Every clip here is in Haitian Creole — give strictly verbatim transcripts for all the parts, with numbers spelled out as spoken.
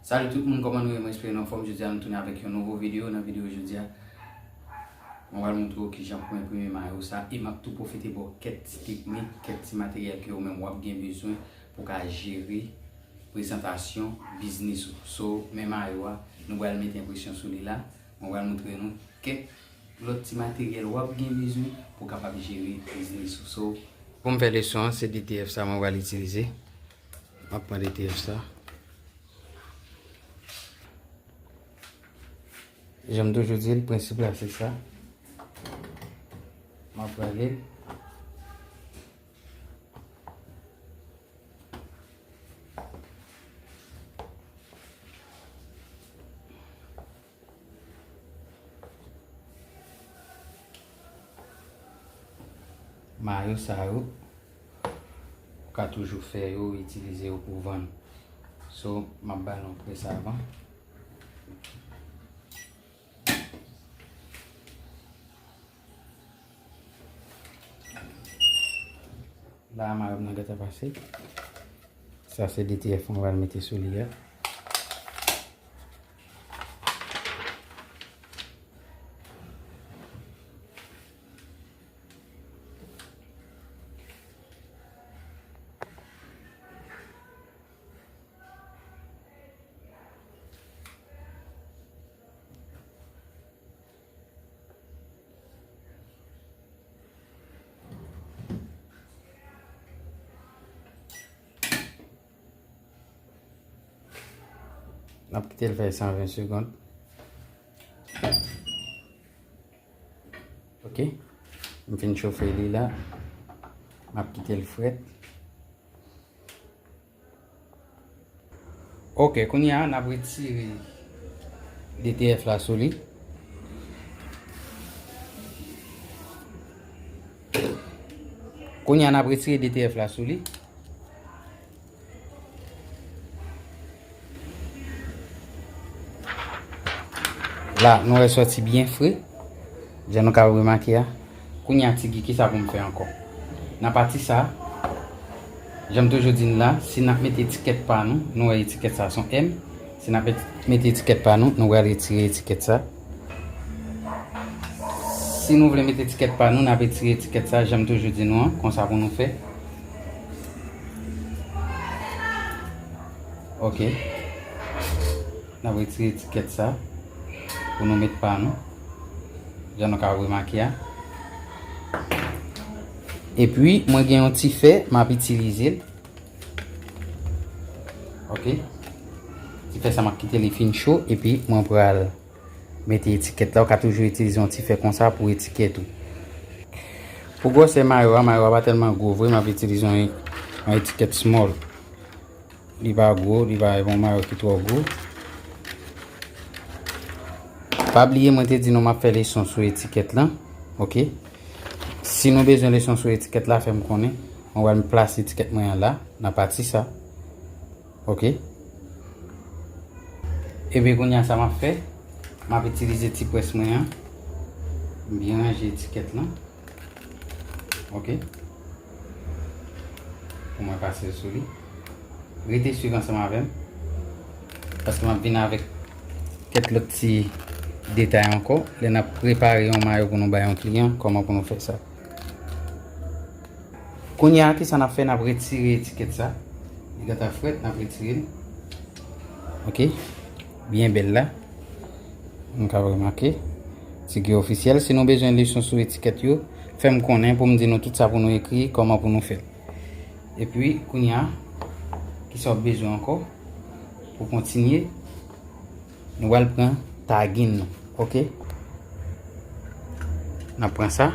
Salut tout moun, kòman nou ye? Mwen espere nou anfòm. Jodi a nou tounen avèk yon nouvo videyo. Nan videyo jodi a, mwen pral montre w kijan pou enprime mayo sa, e m ap tou pwofite ba w kèk ti teknik, kèk ti materyèl ke ou menm w ap gen bezwen pou w ka jere prezantasyon biznis ou. So, men mayo a, nou pral mete enpresyon sou li la. Mwen pral montre nou kèk lòt ti materyèl w ap gen bezwen pou w kapab jere biznis ou. So, pou m fè leson an, se D T F sa mwen pral itilize. M ap pran D T F sa. Jan m toujou di l, prensip la se sa. M ap prale l. Mayo sa yo, ou ka toujou fè yo, itilize yo pou vann. So, m ap ba nou prens avan. La, mayo m nan gentan pase. Sa se D T F mwen pral mete sou li a. N ap kite l fè san ven segonn. Ok. M fin chofe li la. M ap kite l frèt. Ok, kounye a, n ap retire D T F la sou li. Kounye a, n ap retire D T F la sou li. La, nou wè sòti byen fre. Jan nou ka remake a. Kounye a, Tigi, kisa pou m fè ankò? Nan pati sa, jan m toujou di n la, si n ap mete etikèt pa nou, nou wè etikèt sa se yon M. Si n ap met-, mete etikèt pa nou, nou pral retire etikèt sa. Si nou vle mete etikèt pa nou, n ap retire etikèt sa, jan m toujou di nou an, konsa pou nou fè. Ok. N ap retire etikèt sa pou nou met pa nou. Jan nou ka remake a. Epi, mwen gen yon ti fè, m ap itilize l. Ok. Ti fè sa, m ap kite li fin cho, epi mwen pral mete etikèt la. Ou ka toujou itilize yon ti fè konsa pou etikèt ou. Pou gwosè mayo a, mayo a pa tèlman gwo vre, m ap itilize yon, yon etikèt small. Li pa gwo, li pa yon mayo ki twò gwo. Pa bliye, mwen te di nou m ap fè leson sou etikèt lan. Ok. Si nou bezwen leson sou etikèt la, fè m konnen. Mwen pral plase etikèt mwen an la, nan pati sa. Ok. Epi kounye a sa m ap fè, m ap itilize ti près mwen an. M byen ranje etikèt lan. Ok. Pou mwen pase l sou li. Rete swiv ansanm avè m. Paske m ap vin avèk kèk lòt ti detay ankò. Lè n ap prepare yon mayo pou nou bay yon kliyan, kòman pou nou fè sa. Kounye a, kisa n ap fè? N ap retire etikèt sa. Li gentan frèt, n ap retire l. Ok. Byen bèl la. Nou ka remake. Tigi Ofisyèl. Si nou bezwen leson sou etikèt yo, fè m konnen pou m di nou tout sa pou nou ekri, kòman pou nou fè l. Epi, kounye a, kisa w bezwen ankò pou kontinye? Nou pral pran tagin nou, ok? N ap pran sa.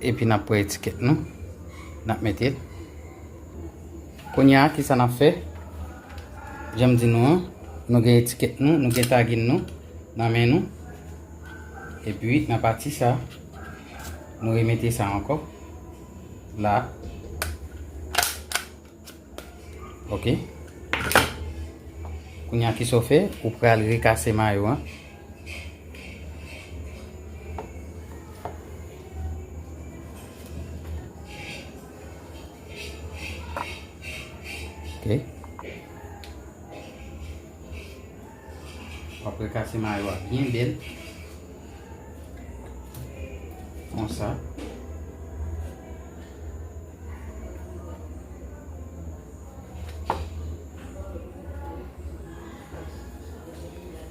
Epi n ap pran etikèt nou. N ap mete l. Kounye a, kisa n ap fè? Jan m di nou an, nou gen etikèt nou, nou gen tagin nou nan men nou. Epi, nan pati sa, nou remete sa ankò. La. Ok. Kounye a, kisa w fè? Ou pral rekase mayo an. Ok. W ap rekase mayo a byen bèl. Konsa.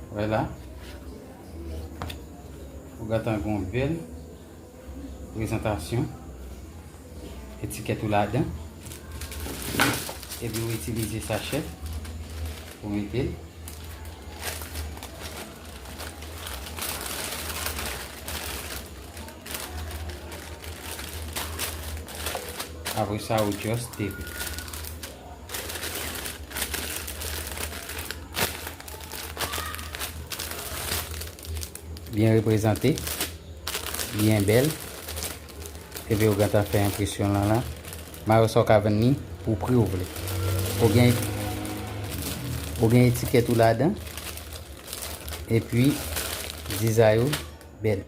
Vwala. Ou gentan gen yon bèl prezantasyon. Etikèt ou ladan. Epi ou itilize sachè pou mete l. Apre sa, ou just tape. Byen reprezante, byen bèl. Epi ou gentan fè enpresyon lan la. Mayo sa w ka vann li pou pri ou vle. Ou gen, ou gen etikèt ou ladan. Epi, dizay ou bèl.